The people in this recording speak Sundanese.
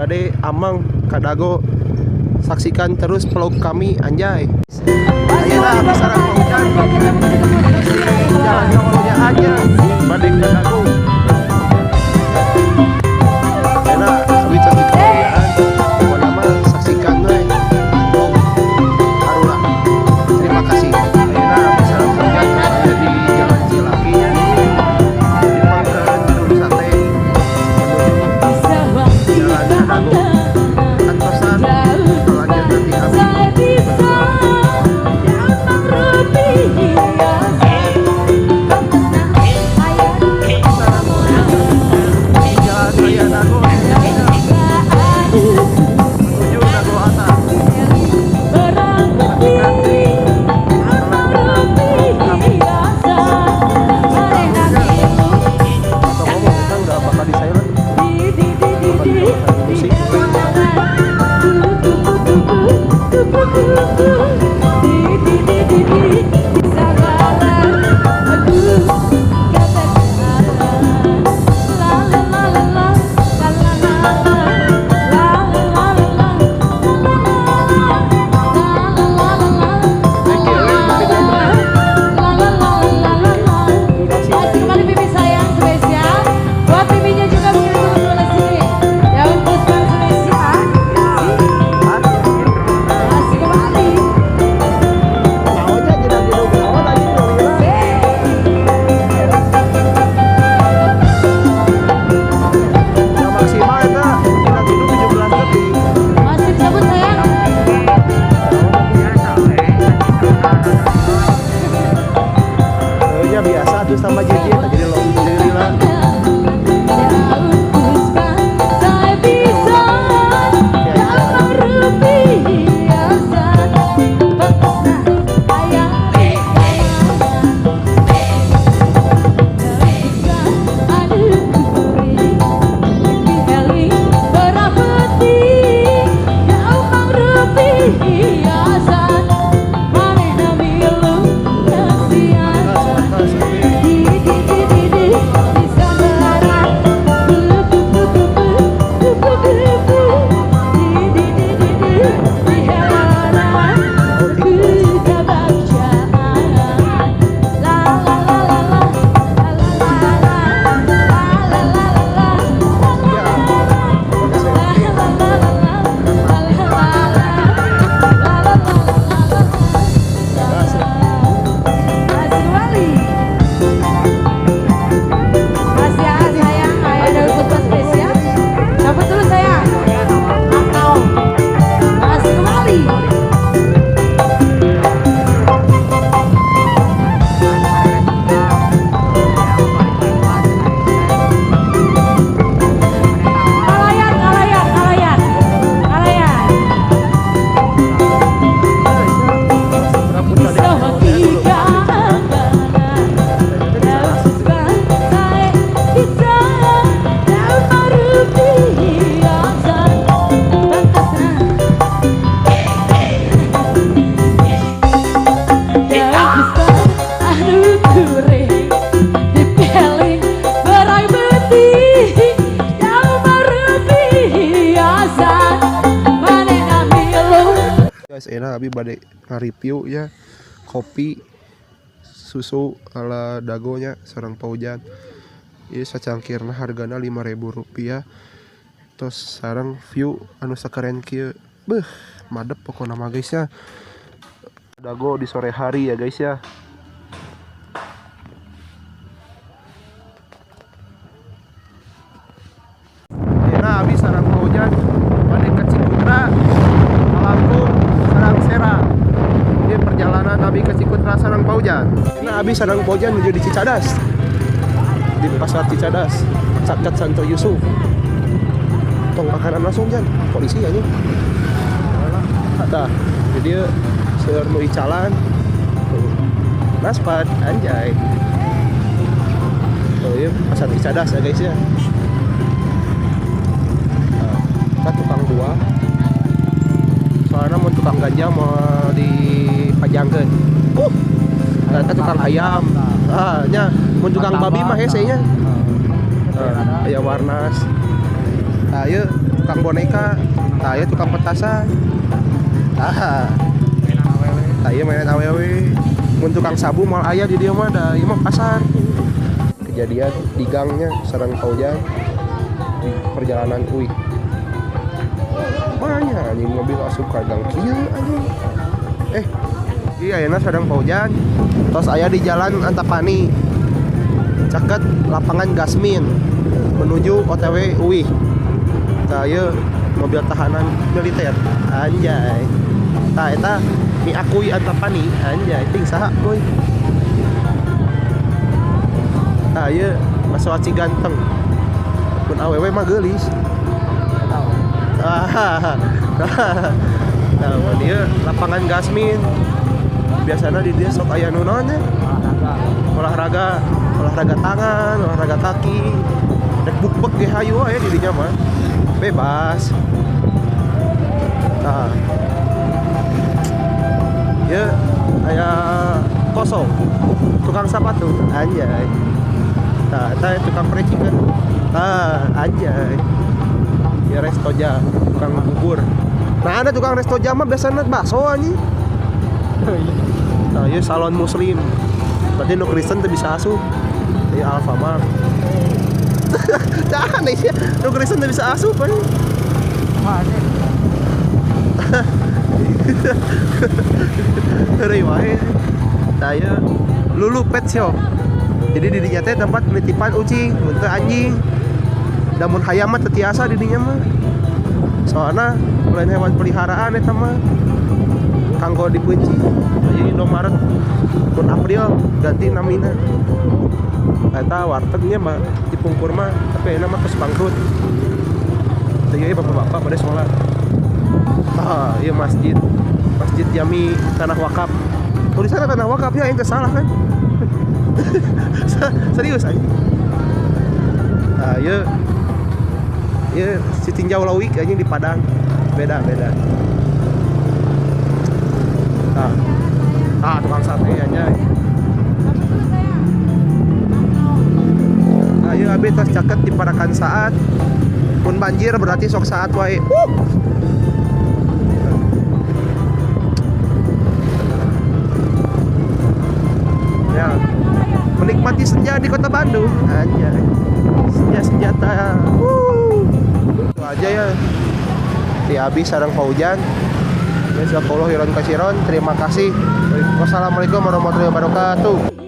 Bade amang ka Dago. Saksikan terus vlog kami anjay. Ayeuna abdi sareng Paujan. Jalan ka aja bade ka Dago. Ayeuna abdi tos di Kamulyan. Pokona mah saksikan we vlog Harura. Terima kasih. Ayeuna abdi sareng Paujan aya di Jalan Cilaki nya. Di pangkalan Gedung Sate menuju Jalan Dago. Antosan lanjut nanti abdi. Jalan Raya Dago menuju Dago Atas. Saksikan kelanjutan kami. Atau ngomong kita nggak bakal di silent, bakal di musik. Thank you, durasi. Masih kembali Bibi sayang spesial. Buat Bibinya juga mungkin teman-teman sini. Ya untuk spesial. Masih kembali. Naonnya jadi naon anjing lila. Yang maksimal eta dina hidup 17 detik. Masih disebut sayang. Nya biasa terus tambah jeje jadi lo jadi lila. Atas atas ini. Ya, pakai selfie. Gas. Masih ya sayang, ada Puspa spesial. Cabut dulu sayang. Atau masih kembali. Kalayan, kalayan, kalayan, kalayan. Tiga Guys, enak abi bade nge-review ya kopi susu ala Dagonya sareng Paujan. Ieu sacangkirna hargana Rp5.000. Terus sareng view anu sakeren kieu. Beuh, madep pokona mah guys ya. Dago di sore hari ya guys ya. Nah, abi sareng Paujan bade ke Cikutra, Lampung, sareng Serang. Ini perjalanan abi ke Cikutra sareng Paujan. Nah, abi sareng Paujan menuju di Cicadas. Di pasar Cicadas, Caket Santo Yusuf. Tong makanan langsung jan, polisi aja. Tah, jadi seueur nu icalan. Tuh. Naspat anjay. Tuh, ieu pasar Cicadas ya guys ya. Nah, kita tukang buah. Soalnya mau tukang ganja mau dipajangkeun. Ternyata tukang ayam. Ah, nya mun tukang babi mah hese nya. Ah, aya warnas. Nah, ieu Tukang boneka, tah ieu tukang petasan. Tah. Tah ieu mainan awewe. Mun tukang sabu moal aya di dieu mah da ieu mah pasar. Kejadian di gangnya sareng Paujan di perjalanan uih. Banyak anjing mobil asup ka gang kieu anjing. Iya ayeuna sareng Paujan tos aya di Jalan Antapani. Caket lapangan Gasmin menuju OTW Uih. Tah ieu mobil tahanan militer. Anjay. Tah eta mi akui Antapani anjay ting saha boy. Tah ieu bakso aci ganteng. Mun awewe mah geulis. Nah, mun ieu lapangan Gasmin. Biasana di dieu sok aya nu naon nya? Olahraga, olahraga tangan, olahraga kaki. Rek bukbek ge hayu aya di dinya mah. Bebas. Nah. Ieu aya kosong. Tukang sepatu anjay. Tah, eta tukang percikan. Tah, anjay. Ya restoja, tukang bubur. Nah, ada tukang restoja mah biasana bakso anjing. Nah, ieu salon muslim. Berarti nu Kristen teu bisa asup. Ieu Alfamart. Jangan nih, nu Kristen teu bisa asup anjing. Heureuy wae. Tah ieu Lulu Pet Shop. Jadi di dinya teh tempat penitipan ucing, mun teu anjing. Da mun hayam mah teu tiasa di dinya mah. Soalna lain hewan peliharaan eta mah. Kanggo dipeunci. Jadi Indomaret mun April ganti namina. Eta wartegnya mah dipungkur mah, tapi ayeuna mah geus bangkrut. Teu ieu bapak-bapak pada sholat. Tah, ieu masjid. Masjid Jami Tanah Wakaf. Tulisannya Tanah Wakaf ya, yang salah kan? Serius aja. Nah, ieu ieu Sitinjau Lawik anjing di Padang. Beda-beda. Nah, ah tukang sate aja. Nah, ieu abi tos caket di Parakan Saat. Mun banjir berarti sok saat wae. Ya, menikmati senja di kota Bandung. Anjay. Senja senjata. Itu aja ya. Di abi sareng Paujan. Jazakallahu khairan katsiran. Terima kasih. Wassalamualaikum warahmatullahi wabarakatuh.